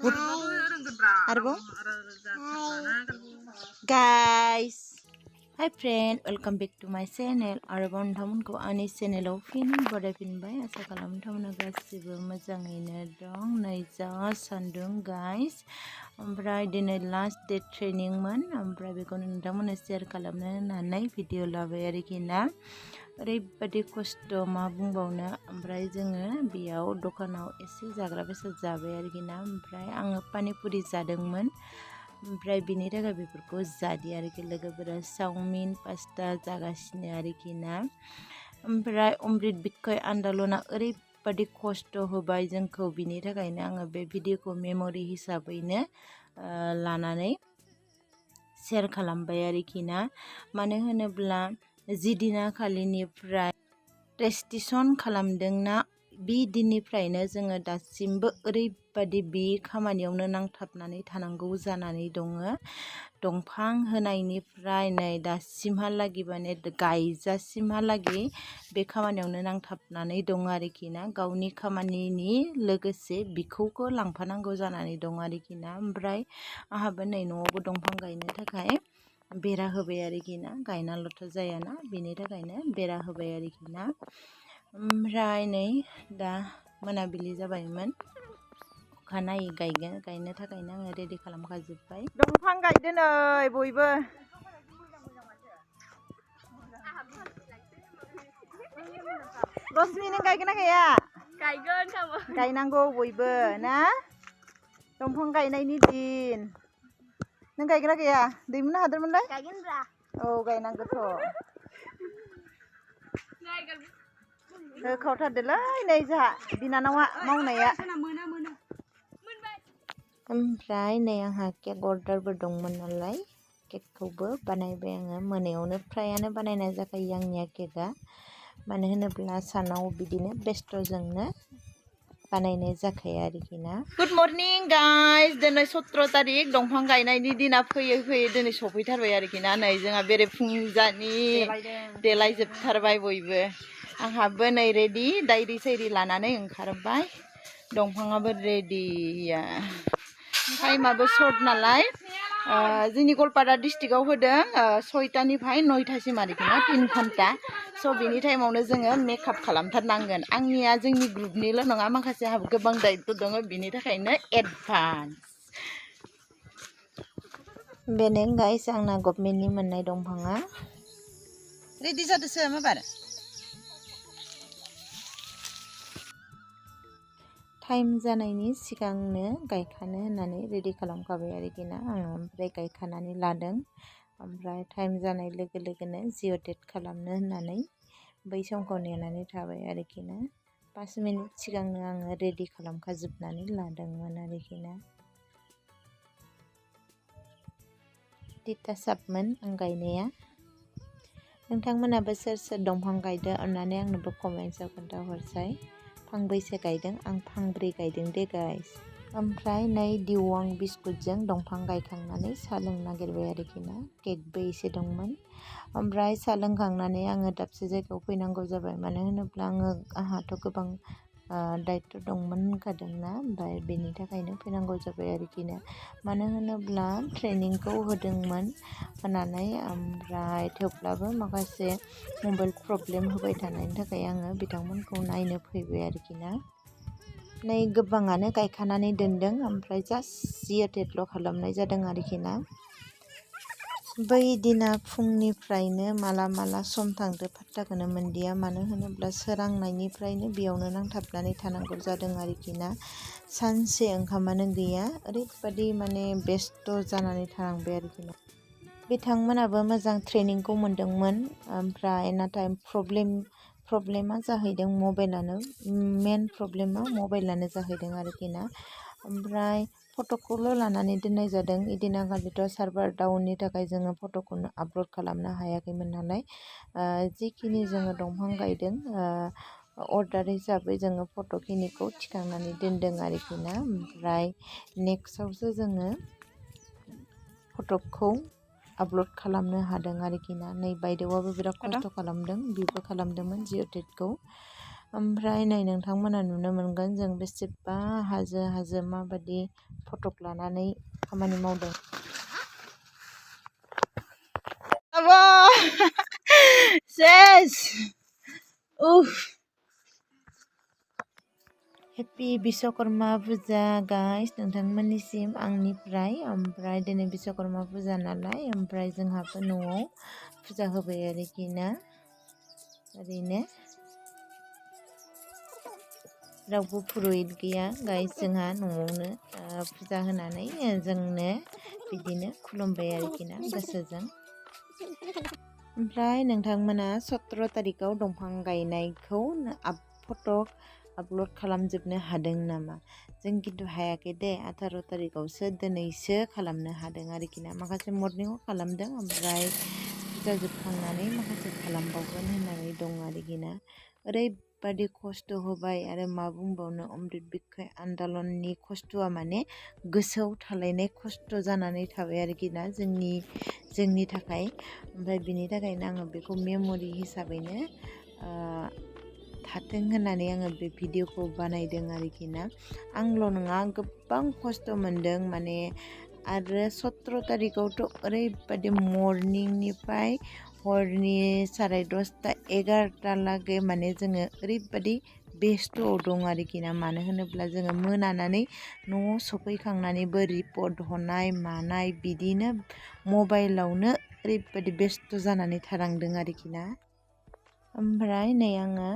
Guys, hi friend, welcome back to my channel. Arabon thamunko ani channel आव फिन बरायफिनबाय आसा खालामो नोंथांमोना गासिबो मोजाङैनो दं। नै जा सान्दुं गाइस, ओमफ्राय दिनै लास्ट डे ट्रेनिं मोन, ओमफ्राय बेखौ नोंथांमोननो शेयार खालामनो होननानै भिडिअ लाबाय आरोखि ना। ओरैबायदि खस्थ' मा बुंबावनो। ओमफ्राय जोङो बेयाव दखानाव एसे जाग्रा बेसाद जाबाय आरोखि ना। ओमफ्राय आङो पानिपुरि जादोंमोन, ओमफ्राय बिनि थाखाय बेफोरखौ जादिया आरोखि। लोगोफोरा चाउमिन पास्ता जागासिनो आरोखि ना। ओमफ्राय अमृत बिखय आन्दलना ओरैबायदि खस्थ' होबाय जोंखौ, बिनि थाखायनो आङो बे भिडिअखौ मेम'रि हिसाबैनो लानानै शेयार खालामबाय आरोखि ना। मानो होनोब्ला जिदिना खालिनिफ्राय रेस्ट्रिकसन खालामदोंना, बे दिननिफ्रायनो जोङो दासिमबो ओरैबायदि बे खामानियावनो नांथाबनानै थानांगौ जानानै दङ। दंफां होनायनिफ्राय नै दासिमहालागै माने गायजासिमहालागै बे खामानियावनो नांथाबनानै दङ आरोखि ना। गावनि खामानिनि लोगोसे बिखौबो लांफानांगौ जानानै दं आरोखि ना। ओमफ्राय आंहाबो नै न'आवबो दंफां गायनो थाखाय बेरा होबाय आरोखि ना। गायनाल'थ' जायाना, बेनि थाखायनो बेरा होबाय आरोखि ना। ओमफ्राय नै दा मोनाबिलि जाबायमोन, अखानायै गायनो थाखायनो आङो रेडि खालामखाजोब्बाय। दंफां गायदो नै बयबो। रश्मि, नों गायगोन ना गाया? गायगोन काबो। गायनांगौ बयबो ना, दंफां गायनायनि दिन। नों गायगोन ना गाया? दैमुनो हादोरमोनलाय? गायगोन ब्रा। औ गायनांगौथ'। होखावथारदोलै नै जोंहा बिनानावा मावनाया। ओमफ्राय नै आंहा केक अर्डारबो दंमोन नालाय, केकखौबो बानायबाय आङो। मोनायावनो फ्रायानो बानायनाय जाखायो आंनिया केकआ, मानो होनोब्ला सानाव बिदिनो बेस्थ'जोंनो बानायनाय जाखाया आरोखि ना। गुड मर्निं गाइस, दिनै 17 तारिख, दंफां गायनायनि दिना फैयै फैयै दिनै सफैथारबाय आरोखि ना। नै जोंहा बेरेफुंजानि देलायजोबथारबाय बयबो। आंहाबो नै रेडि, डायरि सायरि लानानै ओंखारबाय। दंफाङाबो रेडिया। टाइमाबो सर्ट नालाय, जोंनि गवालपारा डिस्ट्रिक्टआव होदों 6टानिफ्राय 9टासिम आरोखि ना, 3 घन्टा। स' बिनि टाइमावनो जोङो मेकआप खालामथारनांगोन। आंनिया जोंनि ग्रुपनिल' नङा, माखासे आंहाबो गोबां दायित्व दङ, बिनि थाखायनो एडभान्स। बेनो गाइस आंना गभमेन्टनि मोननाय दंफाङा। रेडि जादोंसो माबार। टाइम जानायनि सिगांनो गायखानो होननानै रेडि खालामखाबाय आरोखि ना आङो। ओमफ्राय गायखानानै लादों। ओमफ्राय टाइम जानाय लोगो लोगोनो जिअ' खालामनो होननानै बै समखौ नेनानै थाबाय आरोखि ना। 5 मिनिट सिगांनो आङो रेडि खालामखाजोबनानै लादोंमोन आरोखि ना। तितासापमोन आं गायनाया। नोंथांमोनाबो सोर सोर दंफां गायदो अननानै आंनोबो कमेन्ट्सआव खोन्थाहरसाय। फांबैसे गायदों? आं फांब्रै गायदों दे गाइस। ओमफ्राय नै दिवां बिस्कुटजों दंफां गायखांनानै साहा लोंनो नागिरबाय आरोखि ना। केकबो एसे दंमोन। ओमफ्राय साहा लोंखांनानै आङो दाबसे जायगायाव फैनांगौ जाबाय, मानो होनोब्ला आंहाथ' गोबां दायित्व दंमोन होनखादोंना, ओमफ्राय बेनि थाखायनो फैनांगौ जाबाय आरोखि ना। मानो होनोब्ला ट्रेनिंखौ होदोंमोन होनानै, ओमफ्राय थेवब्लाबो माखासे मबाइल प्रब्लेम होबाय थानायनि थाखाय आङो बिथांमोनखौ नायनो फैबाय आरोखि ना। नै गोबाङानो गायखानानै दोनदों, ओमफ्राय जास्ट जिअ' खालामनाय जादों आरोखि ना। बै दिना फुंनिफ्रायनो माला सम थांदो फात्ताखौनो मोनदिया। मानो होनोब्ला सोरांनायनिफ्रायनो बेयावनो नांथाबनानै थानांगौ जादों आरोखि ना। सानसे ओंखामानो गैया, ओरैबायदि माने बेस्थ' जानानै थानांबाय आरोखि ना। बिथांमोनाबो मोजां ट्रेनिंखौ मोनदोंमोन, ओमफ्राय नाथाय प्रब्लेमा जाहैदों मबाइलानो। मेन प्रब्लेमा मबाइलानो जाहैदों आरोखि ना। ओमफ्राय फट'खौल' लानानै दोननाय जादों। इदिनाखालिथ' सार्भार डाउननि थाखाय जोङो फट'खौनो आपल'ड खालामनो हायाखैमोन नालाय। जिखिनि जोङो दंफां गायदों, अर्डार हिसाबै जोङो फट'खिनिखौ थिखांनानै दोनदों आरोखि ना। ओमफ्राय नेक्स्टआवसो जोङो फट'खौ आपल'ड खालामनो हादों आरोखि ना। नै बायदेवाबो बिराद खस्थ' खालामदों, बिबो खालामदोंमोन जिअ' टेटखौ। ओमफ्राय नै नोंथांमोना नुनो मोनगोन जों बेसेबा हाजो माबादि फटक लानानै खामानि मावदों। सेस हेपि बिश्वकर्मा फुजा गाइस नोंथांमोननिसिम आंनिफ्राय। ओमफ्राय दिनै बिश्वकर्मा फुजा नालाय ओमफ्राय जोंहाबो न'आव फुजा होबाय आरोखि ना। ओरैनो रावबो पुरहित गैया गाइस, जोंहा न'आवनो फुजा होनानै जोंनो बिदिनो खुलुमबाय आरोखि ना गोसोजों। ओमफ्राय नोंथांमोना 17 तारिखआव दंफां गायनायखौ फट' आपल'ड खालामजोबनो हादों नामा? जों खिन्थु हायाखै दे, 18 तारिखआवसो दिनैसो खालामनो हादों आरोखि ना। माखासे मर्निंआव खालामदों ओमफ्राय फुजा जोबखांनानै माखासे खालामबावगोन होननानै दं आरोखि ना। ओरैबादि खस्थ' होबाय आरो मा बुंबावनो, अमृत बिखाय आन्दलननि खस्थ'आ माने गोसोआव थालायनाय खस्थ' जानानै थाबाय आरोखि ना जोंनि थाखाय। ओमफ्राय बिनि थाखायनो आङो बेखौ मेम'रि हिसाबैनो थाथों होननानै आङो बे भिडिअखौ बानायदों आरोखि ना। आंल' नङा, गोबां खस्थ' मोनदों माने। आरो 17 तारिखआवथ' ओरैबादि मर्निंनिफ्राय हरनि 10:30 11:00लागै माने जोङो ओरैबादि बेस्थ'आव दं आरोखि ना। मानो होनोब्ला जोङो मोनानानै न'आव सफैखांनानैबो रिपर्ट हरनाय मानाय बिदिनो मबाइलावनो ओरैबादि बेस्थ' जानानै थानांदों आरोखि ना। ओमफ्राय नै आङो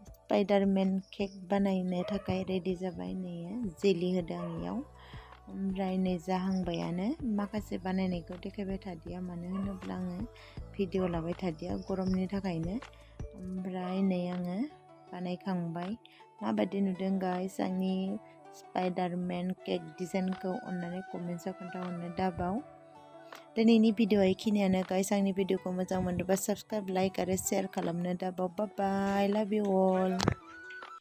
स्पाइडारमेन केक बानायनो थाखाय रेडि जाबाय। नै जेलि होदों आंनियाव। ओमफ्राय नै जाहांबायानो। माखासे बानायनायखौ देखायबाय थादिया, मानो होनोब्ला आङो भिडिअ लाबाय थादिया गरमनि थाखायनो। ओमफ्राय नै आङो बानायखांबाय। माबादि नुदों गाइस आंनि स्पाइडारमेन केक डिजाइनखौ अननानै कमेन्टआव खोन्थाहरनो दाबाव। दिनैनि भिडिअआ बेखिनियानो गाइस। आंनि भिडिअखौ मोजां मोनोबा साबस्क्राइब, लाइक आरो शेयार खालामनो दाबाव। बाय बाय, लाभ इउ अल।